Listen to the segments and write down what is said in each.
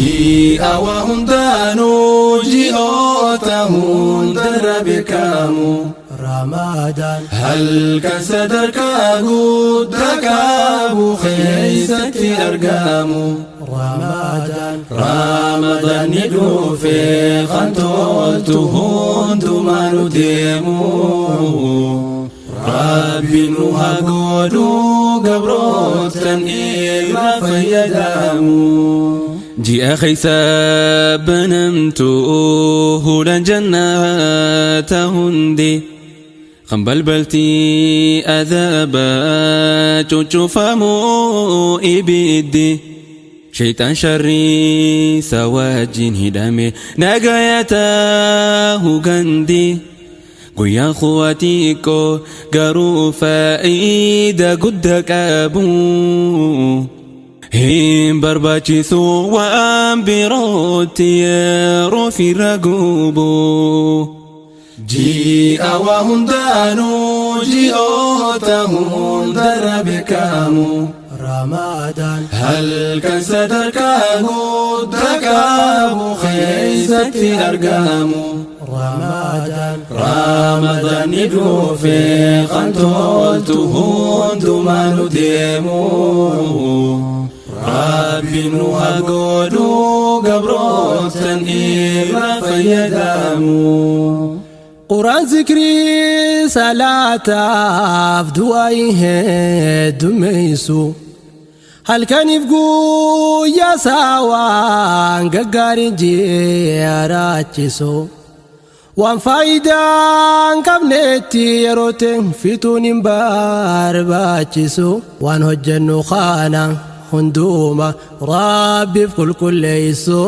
Ji'a waa hundaanuu ji'oota hundarra beekamu. Ramadaan. Halkan sadarkaa guddaa qabu keessatti argamu. Ramadaan. Ramadaanni dhufe kan toltu hundumaa nu deemu. Rabbi nu haa godhu gabrootan irra fayyadamu. Ji'a keessa banamtu hulaan jannaata hundi kan balbalti adabaa cuccufamu ibiddi shayxaan sharrii isa wajjin hidhame nagaya gandi guyyaan kuwa xiqqoo garuu faayidaa guddaa qabu. Hin barbaachisu waan birootti yeroo firra gubu. Ji'a waa hundaanuu ji'oota hundarra beekamu. Ramadaan. Halkan sadarkaa guddaa qabu keessatti argamu. Ramadaan. Ramadaanni dhufe kan toltu hundumaa nu deemu. Rabbi nu haa godhu gabrootan irra fayyadamu. Quraan zikrii salaataaf du'aa heddummeessu. Halkaniif guyyaa saawaan gaggaariin jiraachisu. Waan faayidaa hin qabnetti yeroo ta'e fixuun hin barbaachisu. Waan hojjennu kana hunduma Rabbiif qulqulleessu.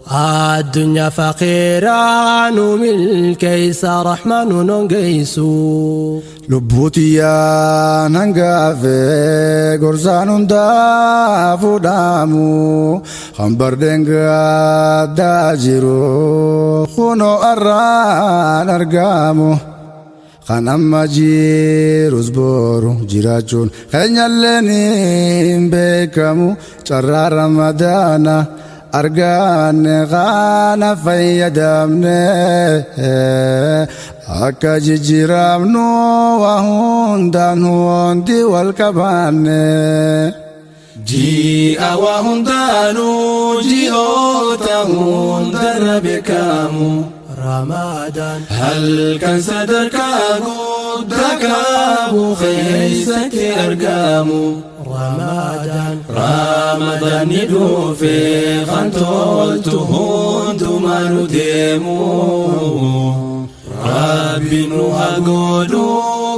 Addunyaa faqiiraa nu milkeessa Rahmaan nu nongeessu. Lubbuutiyyaan hangaafe gorsaan hundaa fuudhamu kan bardeen gaddaa jiru kunoo arraan argamu. Kan amma jirus boru jiraachuun keenyalleen hin beekamu carraa Ramadaana arganne kana fayyadamne akka jijjiiramnu waa hundaan hundi wal qabanne. Ji'a waa hundaanuu ji'oota hundarra beekamu. Ramadaan. Halkan sadarkaa guddaa qabu keessatti argamu. Ramadaan. Ramadaanni dhufe kan toltu hundumaa nu deemu. Rabbi nu haa godhu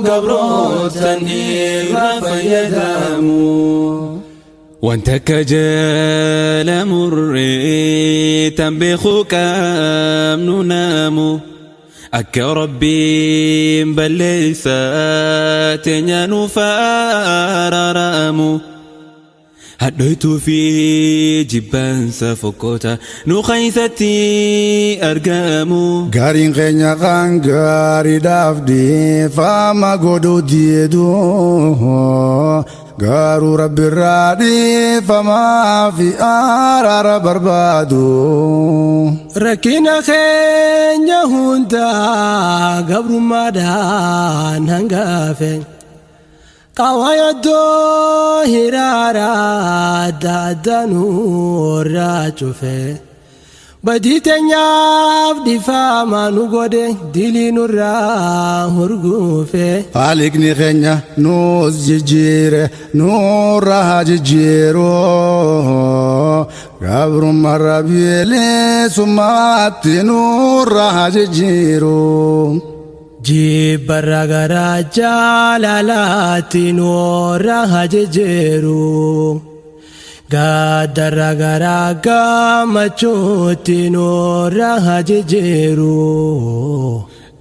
gabrootan irra fayyadamu. Wanta akka jala murree tan beekuu qabnu naamu akka Rabbiin balleessaa teenya nuuf araaramu. Hadhoytuu fi jibbaansa fokkota nu keessatti argamu. Gaariin keenya kan gaariidhaaf dhiifama godhuu diidu garuu Rabbirraa dhiifamaa fi araara barbaadu. Rakkina keenya hundaa gabrummaadhaan hangafe. Qaawwa iddoo hiraara adda addaa nurraa cufe. Badii teenyaaf dhiifama nu godhe dilii nurraa hurgufe. Haaliqni keenya nuus jijjiire nurra haa jijjiiru. Gabrummaa bilisummaatti nurra haa jijjiiru. Jibbarra gara jaalalaatti nurra haa jijjiiru. Gaddarra gara gammachuutti nurra haa jijjiiru.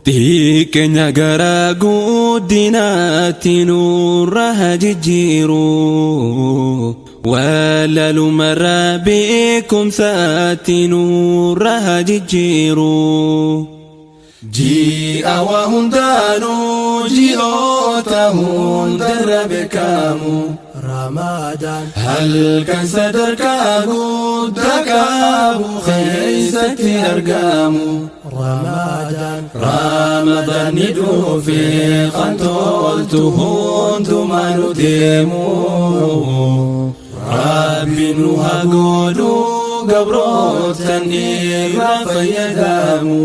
Xiqqeenya gara guddinaatti nurra haa jijjiiru. Wallaalumarra beekumsaatti nurra haa jijjiiru. Ji'a waa hundaanuu ji'oota hundarra beekamu. Ramadaan. Halkan sadarkaa guddaa qabu keessatti argamu. Ramadaan. Ramadaanni dhufe kan toltu hundumaa nu deemu. Rabbi nu haa godhu gabrootan irraa fayyadamu.